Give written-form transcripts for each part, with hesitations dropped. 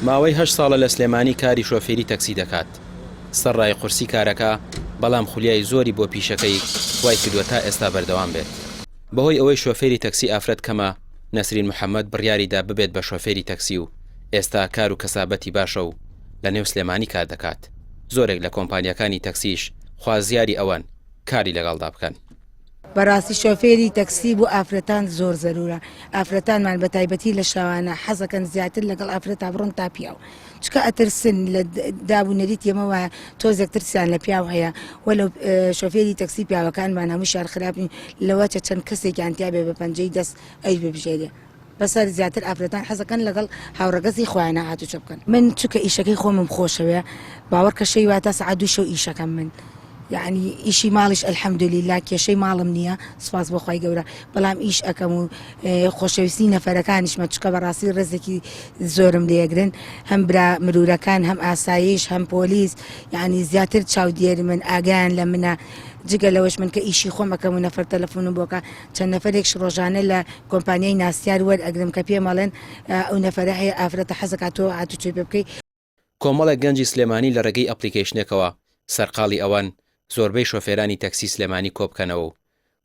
ماوەی هەشت ساڵە لە سلێمانی کاری شۆفێری تەکسی دەکات، سەرڕای قورسی کارەکە، بەڵام خولیای زۆری بۆ پیشەکەی وای کردووە تا ئێستا بەردەوام بێت. بەهۆی ئەوەی شۆفێری تەکسی ئافرەت کەمە، نەسرین محەمەد بڕیاریدا ببێت بە شۆفێری تەکسی و ئێستا کار و کەسابەتی باشە و لەنێو سلێمانی کار دەکات، زۆرێک لە کۆمپانیاکانی تەکسیش خوازیاری ئەوەن کاری لەگەڵدا بکەن. بەڕاستی شۆفێری تەکسی بۆ ئافرەتان زۆر زەرورە ئافرەتانمان بە تایبەتی لە شەوانە حەزەکەن زیاتر لەگەڵ ئافرەتا بڕۆن تا پیاو چکە ئەترسن لە داب و نەریتی ئێمە وایە تۆزێک ترسیان لە پیاو هەیە وەلو شۆفێری تەکسی پیاوەکانمان هەمووشیان خراپ نین لەوەچە چەند کەسێکیان تیابێ بە پەنجەی دەست ئەیش ببژێرێ بەسەر زیاتر ئافرەتان حەزەکەن لەگەڵ هاوڕەگەزی خۆیانە هاتوچۆ بکەن. من چونکە ئیشەکەی خۆمم خۆشەوێ باوەڕکە شەوی وا تا سەعات دووی شەو ئیشەکەم من یەعنی ئیشی ماڵیش الحمدللە کێشەی ماڵم نییە سوپاس بۆ خوای گەورە بەڵام ئیش ئەکەم و خۆشەویستی نەفەرەکانیشمە چونکە بەڕاستی ڕێزێکی زۆرم لێگرن هەم برا مرورەکان هەم ئاسایش هەم پۆلیس یەعنی زیاتر چاودێر من ئاگایان لە منە جگە لەوەش من کە ئیشی خۆم ئەکەم و نەفەر تەلەفونم بۆکە چەند نەفەرێکش ڕۆژانە لە کۆمپانیای ناسیار وەرئەگرم کە پێم ئەڵێن ئەو نەفەرە هەیە ئافرەتە حەزەکات تۆ هاتوچۆی پێ بکەی. کۆمەڵێک گەنجی سلێمانی لە ڕێگەی ئەپڵیکەیشنێکەوە سەرقاڵی ئەوەن زۆربەی شۆفێرانی تەکسی سلێمانی کۆبکەنەوە و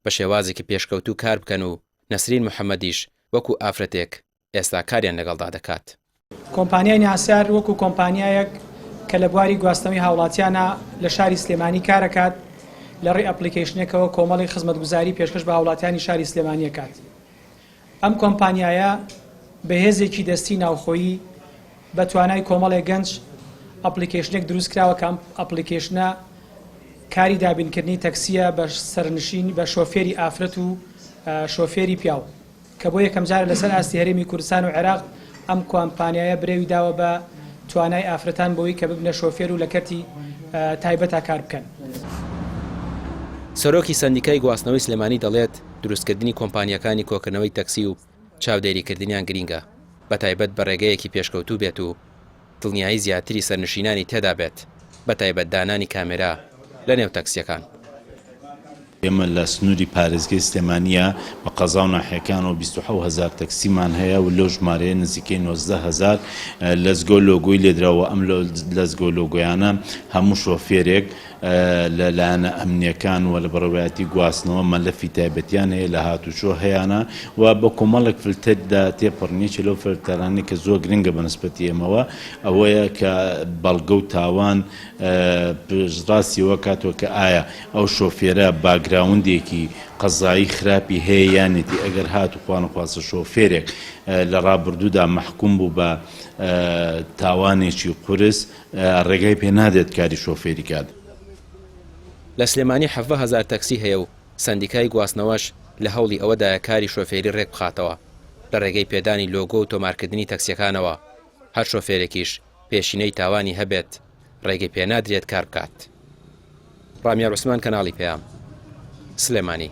بە شێوازێکی پێشکەوتوو کار بکەن و نەسرین محەمەدیش وەکو ئافرەتێک ئێستا کاریان لەگەڵدا دەکات. کۆمپانیای ناسیار وەکو کۆمپانیایەک کە لە بواری گواستنەوەی هاوڵاتیانە لە شاری سلێمانی کارەکات، لە ڕێی ئەپڵیکەیشنێکەوە کۆمەڵێک خزمەتگوزاری پێشکەش بە هاوڵاتیانی شاری سلێمانی ئەکات. ئەم کۆمپانیایە بە هێزێکی دەستی ناوخۆیی بە توانای کۆمەڵێک گەنج ئەپڵیکەیشنێک دروستکراوە کە ئەم ئەپڵیکەیشنە کاری دابینکردنی تەکسیە بە سەرنشین بە شۆفێری ئافرەت و شۆفێری پیاو. کە بۆ یەکەمجارە لەسەر ئاستی هەرێمی کوردستان و عێراق ئەم کۆمپانیایە برەوی داوە بە توانای ئافرەتان بۆی کە ببنە شۆفێر و لە کەرتی تایبەتا کار بکەن. سەرۆکی سەندیکای گواستنەوەی سلێمانی دەڵێت، دروستکردنی کۆمپانیاکانی کۆکردنەوەی تەکسی و چاودێریکردنیان گرینگە، بەتایبەت بە رێگەیەکی پێشکەوتوو بێت و دڵنیایی زیاتری سەرنشینانی تێدا بێت، بەتایبەت دانانی کامێرا لەنێو تەکسییەکان. ئێمە لە سنووری پارێزگەی سلێمانییە بە قەزا و ناحیەکانەوە 27 هەزار تەکسیمان هەیە و لەو ژمارەیە نزیکەی 19 هەزار لەزگە و لۆگۆی لێدراوە ئەم لەزگە و لۆگۆیانە هەموو شۆفێرێک لە لایەنە ئەمنییەکان و لە بەڕێوەبەرایەتی گواستنەوە مەلەفی تایبەتیان هەیە لە هاتوچۆ هەیانە و بە کۆمەڵێک فلتەردا تێپەڕن، یەکێ لەو فلتەرانەی کە زۆر گرنگە بە نسبەتی ئێمەوە ئەوەیە کە بەڵگە و تاوان پشتڕاستی ئەوە کاتەوە کە ئایا ئەو شۆفێرە باکگراوندێکی قەزایی خراپی هەیە یان نێتی، ئەگەر هاتوو خوانەخواستە شۆفێرێک لە ڕابردوودا مەحکوم بوو بە تاوانێکی قورس ڕێگای پێ نادرێت کاری شۆفێری کات. لە سلێمانی 17 هەزار تەکسی هەیە و سەندیکای گواستنەوەش لە هەوڵی ئەوەدایە کاری شۆفێری رێکبخاتەوە لە رێگەی پێدانی لۆگۆ و تۆمارکردنی تەکسیەکانەوە، هەر شۆفێرێکیش پێشینەی تاوانی هەبێت رێگەی پێنادرێت کار بکات. رامیار عوسمان کەناڵی پەیام، سلێمانی.